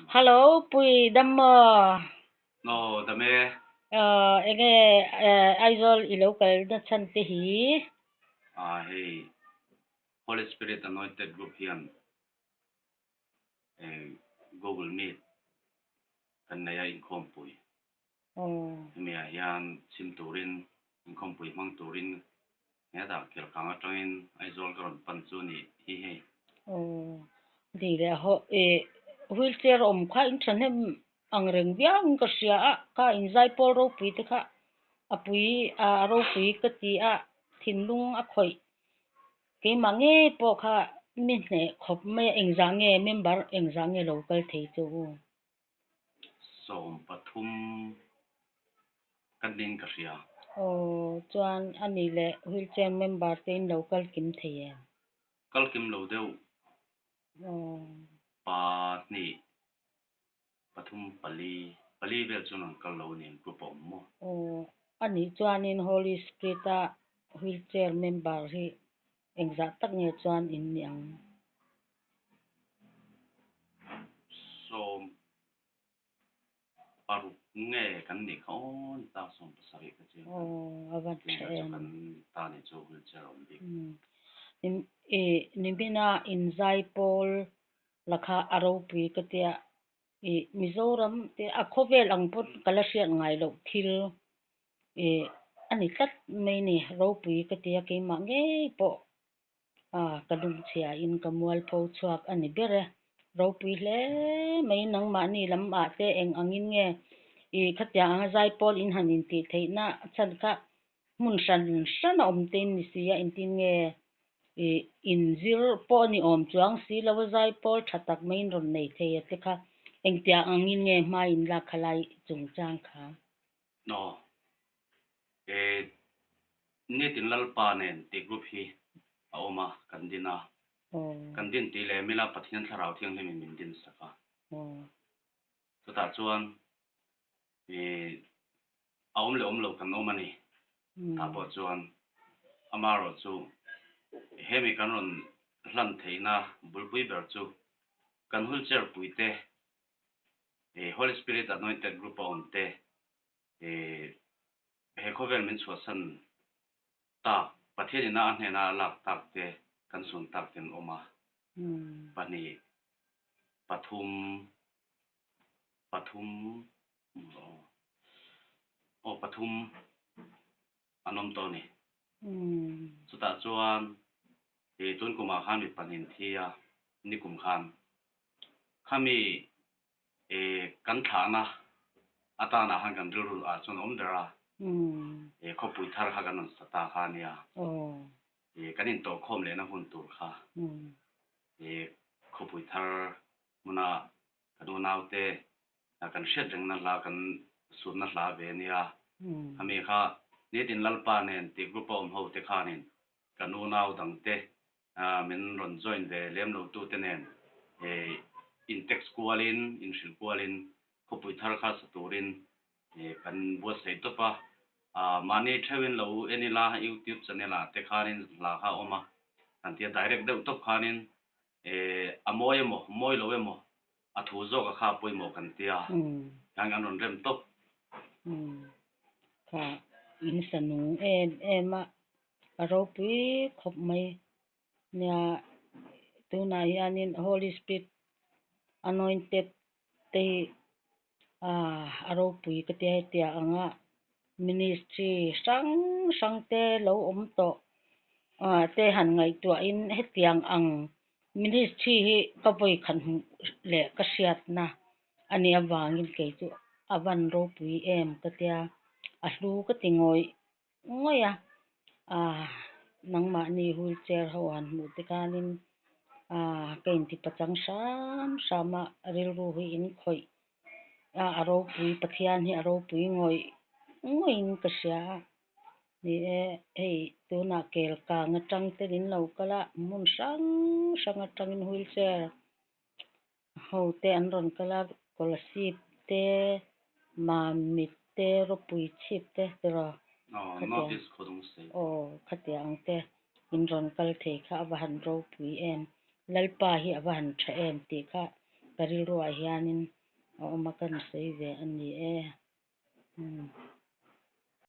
Hello Pui dam maw? Aw dam e. Aw enge Aizawl i lo kal na chhan te hi? Ah hei Holy Spirit Anointed Group hian Google Meet kan nei a inkhawmpui. Hemi ah hian chhim turin inkhawmpui hmang turin hetah Kelkang atangin Aizawl ka rawn pan chu a nih hi hei. Aw ni leh haw ih wheelchair awm kha in thahnem ang reng viau in ka hria a, kha inzaipawl ropui te kha a pui a ropui ka ti a, thinlung a khawih keimah ngei pawh kha mi hneh khawp mai a, engzah nge member engzah nge lo kal thei chu u. 13 ka ning ka hria. Aw, chuan a ni leh wheelchair member te in lo kal kim thei em? Kal kim lo deuh. Aw. Pahnih, pathum, pali, pali vel chuan an kal lo a ni an group a awm maw? Aw, a nih chuanin Holy Spirit a wheelchair member hi engzah tak nge chuan in ni ang? 16 nge kan nih kha aw ni ta 17 ka chiang kan tih chu kan ta ni chu wheelchair a awm bik. Nimina inzai pawl lakha a ropui ka tia i Mizoram te a khawvel ang pawn ka la hriat ngai loh thil i a ni tlat mai ni ropui ka tia keimah ngei pawh A, ka lungchhia in ka mualpho chhuak a ni ber e. Ropui hle mai nangmahni lam ah te eng angin nge i khatiang anga zaipawl in han intih theihna chhan kha hmun hran hran a awm te in ni si a, engtin nge i inzir pawh a ni awm chuang si lo a zaipawl tha tak mai in rawn nei thei a te kha engtiang angin nge hma in lak kha lai chungchang kha. Aw. E, Nitin Lalpa nen tih group hi a awm a, kan din a. Kan din tih leh mila Pathian Thlarau Thianghlimin min din sak a. Chutah chuan e, a awm leh awm lo kan awm a ni. Tah pawh chuan amaherawh chu hemi kan rawn hlan theihna bulpui ber chu kan wheelchair puite e, Holy Spirit Anointed Group a awm te e, he khawvel min chhuahsan tak, Pathian ina a hnena a lak tak te kan sun tak te an awm a, pahnih, pathum, pathum, aw pathum an awm tawh a ni. Chutah chuan e tun kumah khan mi pahnih an thi a, nikum khan khami E, kan thlahna atanah khan kan rilru ah chuan a awm ber a. E, khawpui thar kha kan rawn sa ta kha a nia. E, kan intawhkhawm lehna hun tur kha. E, khawpui thar hmuna kan unaute kan hriat rengna hla kan sunna hla ve a nia. Khami kha nitin Lalpa nen tih group a awm ho te khanin kan unau dangte Min rawn join ve lem lo tute nen in text kualin, in hrilh kualin khawpui thar kha sa turin kan buatsaih tawp a. Mahni theuhin lo en ila YouTube channel ah te khanin hla kha a awm a, kan tia direct deuh tawp khanin a mawi emaw, mawi lo emaw a thu zawk a kha a pawimawh kan tia khan kan rawn rem tawp. Kha in sa nung em em a, A ropui khawp mai. Nia tunah hianin Holy Spirit Anointed te hi ah a ropui ka tia hetia anga ministry hrang hrang te lo awm tawh ah te han ngaihtuahin hetiang ang ministry hi ka vawi khat hmuh leh ka hriatna a nih avangin kei chu a van ropui em ka tia a hlu ka ti ngawih. Ngawih a, ah nangmahni wheelchair ho han hmuh te khanin ah ka inti pachang hram hram a rilru hi in khawih a a ropui Pathian hi a ropui ngawih ngawih in ka hria a ni e hei tunah kel kang atang te in lo kal a hmun hrang hrang atangin wheelchair Ho te an rawn kal a, Kolasib te, Mamit te, Rawpui chhip te tiraw aw khatiang ang te in rawn kal thei kha a va han ropui em, Lalpa hi a va han tha em tih kha ka rilruah hianin a awm a ka rawn sawi ve a ni e. Umm.